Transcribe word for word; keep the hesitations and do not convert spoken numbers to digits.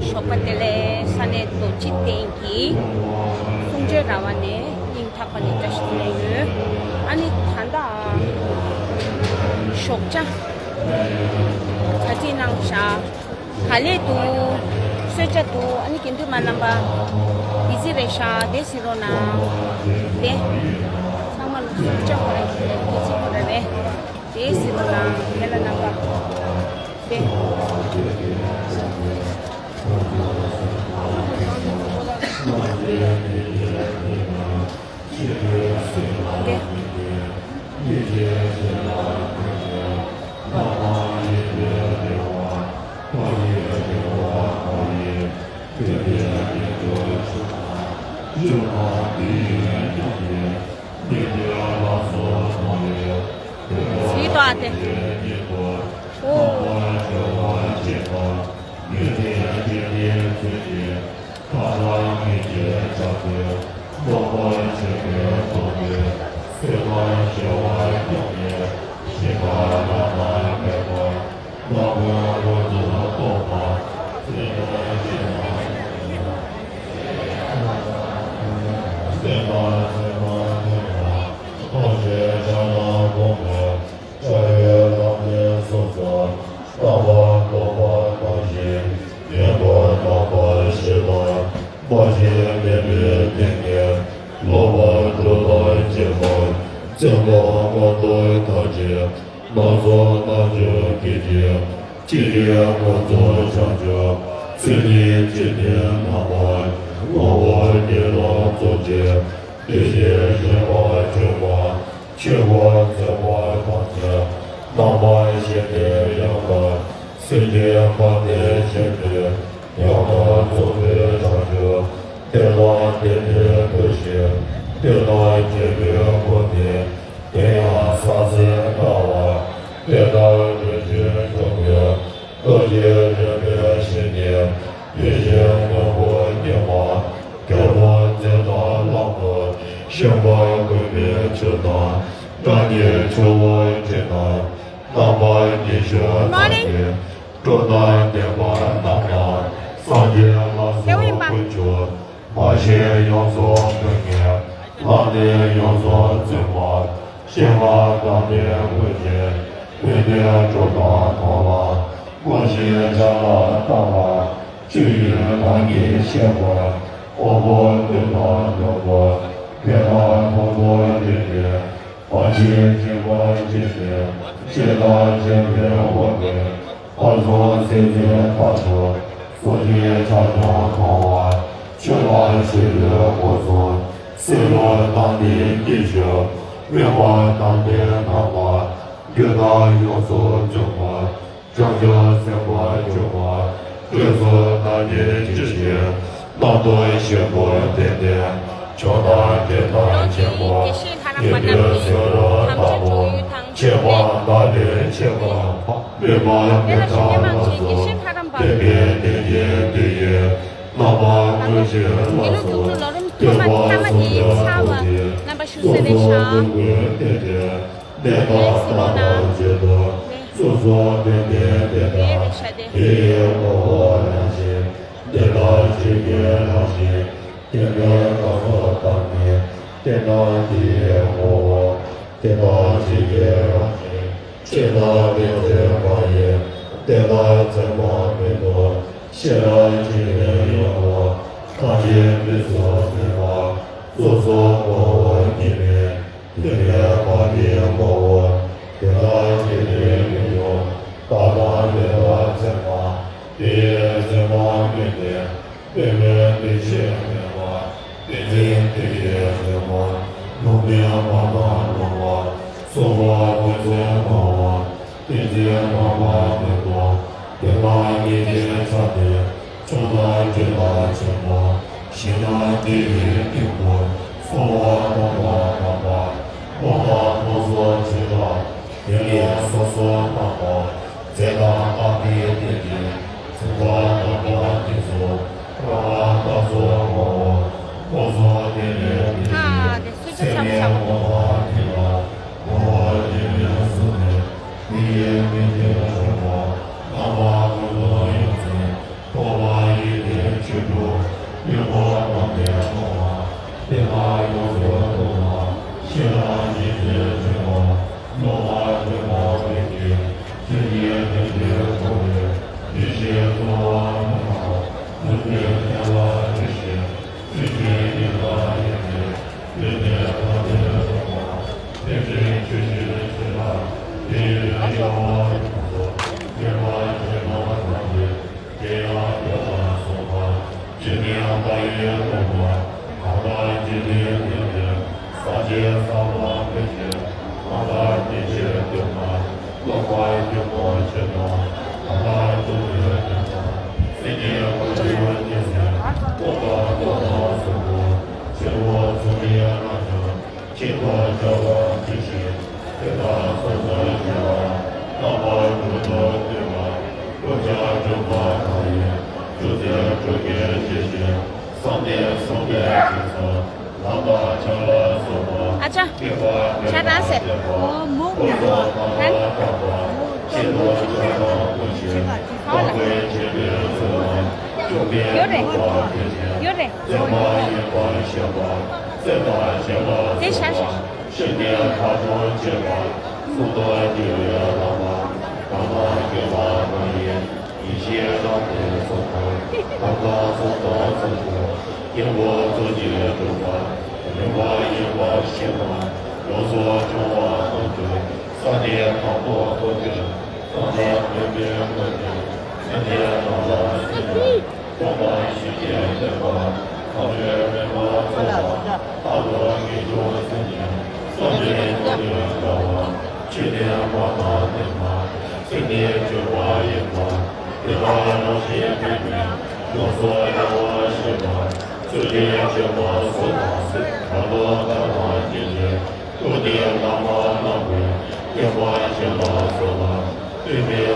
ཞོགས་པ་བདེ་ལེགས། ས་གནས་རྡོ་རྗེ་གདན་གྱི་གསུང་ཆོས་ར་བ་ནས་སྙིང་ཐག་པ་ནས་བཀྲ་ཤིས་བདེ་ལེགས་ཡོད། ཨ་ནི་ད་ལྟ་ཞོགས་ཇ་ག་ཚོད་གནང་ཤག་ག་ལེ་འདུག་གསོལ་ཇ་འདུག་ཨ་ནི་དགེ་འདུན་པ་རྣམ་པ་བི་ཛི་རེད་ཤག་དེ་གཟིགས་རོགས་གནང་། དེ་ཚང་མ་ལ་གསོལ་ཇ་ཁོ་ར་གི་རེད། དེ་ཚོ་ཁོ་ར་རེད། དེ་གཟིགས་རོགས་གནང་། དེ་ལ་རྣམ་པ་དེ། ཟིག་ཏོ་ཨ་ཏེ། ཨོ། སྐྱེ་བོ་རྣམས་ཀྱི་སློབ་མ། དེ་ལ་ཡོངས་སུ་རྫོགས་པ། ཤེས་རབ་ཉི་ཚེ་བྱེད་པ། སློབ་མ་སློབ་མ་བས་ཀྱི། ཆོས་ཉིད་ལྡན་གྱི་གོ་བས། ཡེ་ཤེས་འཚོ་བ་མི་སྨྲ། ཐུབ་པའི་ཐལ་བ་རེ་ཞིག་ཆོས་ཀྱི་དབྱིངས་ལ་ཡེ་ནས། ལུས་ནི་ཐ་དད་སྟོང་པ། དེ་བཞིན་ཆོས་ཉིད་ཆེ་ལ། དེ་ཡི་རང་རྒྱལ་བ་ཡོངས་སུ། ཉེ་བར་ཞི་བ་དང་ནི། དེ་ཡང་སྐྱོབ་པར་གསུངས་པ། ཇི་སྙེད་པ་ཡི་སྟོང་པ། གང་དག་ཇི་སྙེད་དེ་ནི། སངས་རྒྱས་ས་ལ་འཕོས་ཤིང་། གང་དག་དེ་ཕྱིར་འདུས་པ། སློབ་པར་གྱུར་པ་ཆོས་རྣམས། གང་དག་རྫོགས་པའི་སྨོན་ལམ། སེམས་ཅན་ཀུན་གྱི་རྒྱུད་ལ། གཏོགས་པ་རྟོགས་པར་གསུངས་པ། ཆེན་པོ་ཚུལ་ཁྲིམས་རྣམས་ཀྱང་། ཆེད་དུ་བྱ་བ་ཇི་བཞིན། དེ་དག་སོ་སོར་བྱེད་པ། རྣམ་པ་དྲུག་ཏུ་བསྡུས་པ། ཀུན་ཀྱང་འཇུག་པ་དག་ཡིན། སྒྱུ་རྩལ་དྲུག་གིས་ཇི་བཞིན། བསམ་གཏན་གསུམ་པའི་རྒྱུད་ཚོགས། ལམ་དང་ཕྱག་ལ་སོགས་པ། ཨ་ཅག་ཤ་ར་སེ། ཨོ་མོ་མོ་མོ། ཧན། ཆེད་དུ་བྱ་བ་ཀུན་གྱི། སྤོང་བའི་བྱེད་པའི་ཚུལ་ལ། འཇུག་པའི་ཡོད་རེད། ནུས་པ་ཐེག་ཆེན། ཡོད་རེད། བརྩོན་པ་ཡིན་པར་ཤེས་པ། བརྩོན་པ་བྱས་ལ་དེ་བྱ་སོགས་པ། ཤེས་ལྡན་ཁ་ཏོན་བྱེད་པ། གསུང་དང་རྒྱུ་ཡི་བླ་མ། གང་དང་དགེ་བ་གང་ཡིན། ཡེ་ཤེས་རང་གྲོལ་ཚོགས་དང་། གང་དང་ཚོགས་དང་ཚོགས་དྲུག་སྐྱེས་བུ་ཚོགས་ཀྱི་གྲུབ་པ། རིམ་པ་ཡིན་པར་ཤེས་པ། ཡོངས་སུ་སྦྱོང་བ་སྟོང་གྲོལ། ས་གནས་དང་པོ་སྟོང་གྲོལ། ས་གནས་མུན་པའི་སྔོན་གྲོལ། ས་གནས་དང་པོ་སེམས་ཀྱི། སྟོང་པ་ཞི་བྱེད་སྟོན་པ། ཐམས་ཅད་མེད་པར་རྫོགས་པ། ལྷ་ཀླུ་དགེ་སྦྱོང་སེམས་ཅན། བསམ་གཏན་སྟོང་ཉིད་དགའ་བ། ཆོས་ལྡན་ཕ་མ་བདེན་པ། ཚིག་ནི་བརྗོད་པ་ཡིན་པ། དེ་དག་རང་བཞིན་མེད་པས། ཡོངས་སུ་གཡེང་བར་བྱེད་པ། ཚུལ་ཁྲིམས་སྤྱོད་པ་སོགས་དང་། བར་དུ་བདག་དང་སྐྱེ་མཆེད། ཀུན་ནས་བླ་མ་བླངས་པས། བསྟན་པ་བྱིན་པ་སོགས་ལ། ལྟོས་མེད་